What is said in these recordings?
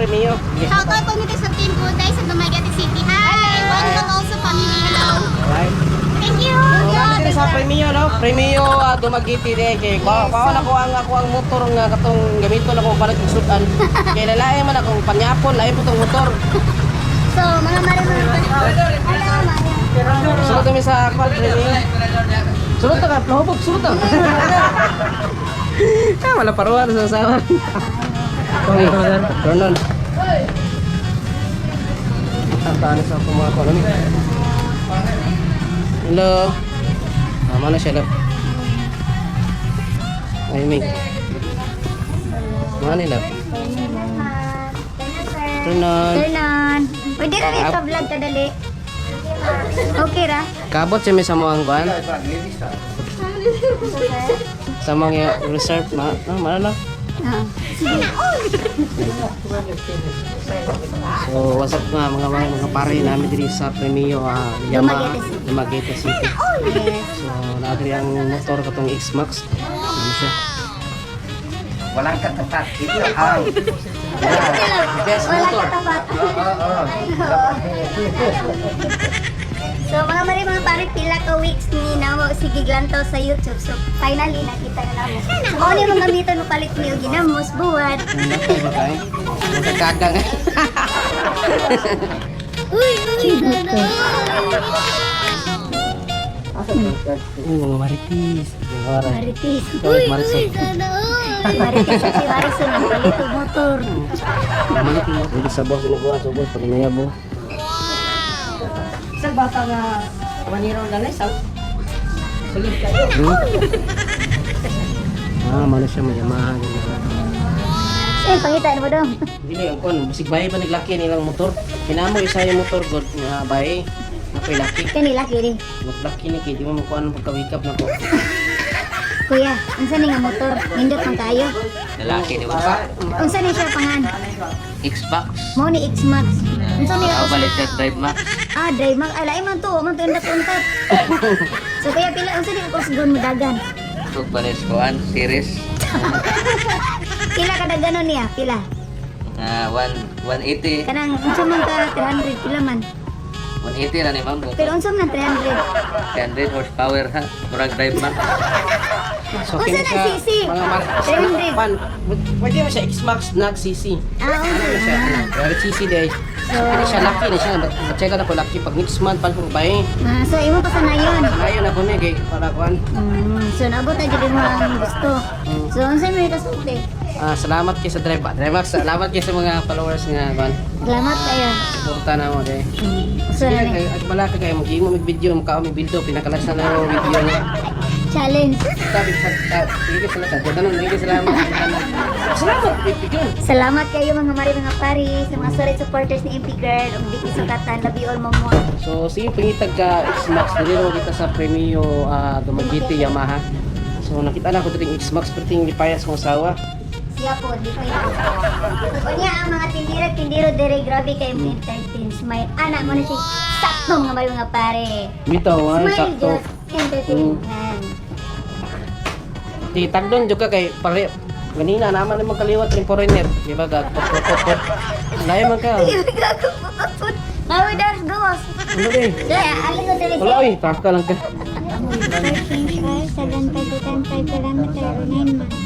Premio. Shout out po nito sa Team Uday sa Dumaguete City. Hi! Welcome also family. Hello. Right. Thank you. So, kami diri sa Premio, no? Premio Dumaguete de kay ko ko na ko ang ako ang motor nga katong gamiton ako palit og sudan. Kay lalae man akong panyapon, lain po tong motor. So, mga mare mga pare. Hello, Maya. Sulod kami sa kwan Premio. Sulod ta ka, plahubog, sulod ta. Ah, wala paruan sa asawa. Okay, turn on. Tataan sa akong mga kwan. Ano? Hello. Tama na siya, love. Ay, may. Mga nila. Turn on. Turn on. Pwede ra rin ka-vlog kadali. Okay ra? Kabot siya may sa mga kwan. Sa mga reserve, ma, no, mana lang. Ah. So, what's up nga mga pare namin diri sa Premio Yamaha Dumaguete City. Yes. So, naadri ang motor katong X-Max. Ano siya? Walang katapat. Ito ang Best Wala motor. katapat. So mga mare mga pare, pila ka weeks ni namo sige glantaw sa YouTube. So finally nakita na namo. So mao ni mga gamiton mo palit niyo ginamos buwat. Ano ba kay? Magkakagang. Uy, uy, sana. Uy, mga maritis. Maritis. Uy, Marisol. Sana all. Maritis si Marison ang palit og motor. Maritis. Hindi sa boss, inubuhan sa boss pag inayabo. Isang bata nga 1 year old na na, isang sulod kayo. Ah, mano siya may Yamaha. Ganyan. Eh, pangita mo dong. Dili ang kon, basig bahay pa naglaki nilang motor. Kinamo isa yung motor god nga bahay. Nakoy laki. Kani laki rin. Maglaki ni kay di mo makuan pagka-wake up nako. Kuya, unsa ni nga motor? Nindot man kayo. Lalaki ni ba? Unsa ni siya pangan? Xbox. Mao ni X-Max. Unsa ni Ako balik sa Drive Max. Ah, drive max. Ay, lain man to. Man to untat-untat. So kaya pila unsa ni kusgon mo dagan? Ito balik sa kuan, series. Pila ka daganon niya? Pila? Na 180. Kanang unsa man ka 300 pila man. 180 na ni ma'am. Pero unsa man 300? 300 horsepower ha. Murag Drive Max. So Unsa kini na siya CC? mga mar 300. Pan, pwede mo siya X-Max nag CC. Ah, Ano unsa siya? na? Pero CC day. So, Kini siya laki ni siya. Check na ko laki pag next month pan ko bahay. ah, so imo pa sa nayon. Ayon ako ni kay para kuan. So naabot na jud mo ang gusto. So unsa may kasulti? Ah, salamat kay sa Drive Drive Max. Salamat kay sa mga followers nga kuan. Salamat kayo. Suporta na mo day. So Sige, na ni kay ag malaki kayo mag-imo mig video mukha mig video pinakalas na lang ang video niya. Challenge. Sabi sa sige salamat. Tanan sige salamat. Salamat bigyan. Salamat kayo mga mari mga pari sa mga solid supporters ni MP Girl ug Vicky Sukatan. Love you all, mamo. So sige pangitag ka X-Max dili mo kita sa Premio Dumaguete Yamaha. So nakita na ko diri X-Max perting gipayas kong asawa. Siya po, di ko yun. Unya ang mga tindiro, tindiro dire grabe kay mo entertain. Smile. Ana mo na siya sakto mga mari mga pare. Bitaw ay Smile sakto. jud. Entertainment. Di tagdon jud ka kay pare ganina naman ni kaliwat ring foreigner, di ba gag pot. Layo man ka. Nawi dar gawas. Ano eh? Kaya alin ko diri. Wala oy, traka lang ka. Change oil, 7 to 10, 5 kilometer or 9 months.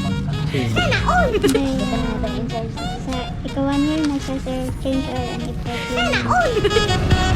Sa ika 1 year na siya sir, change oil and ika 2 year.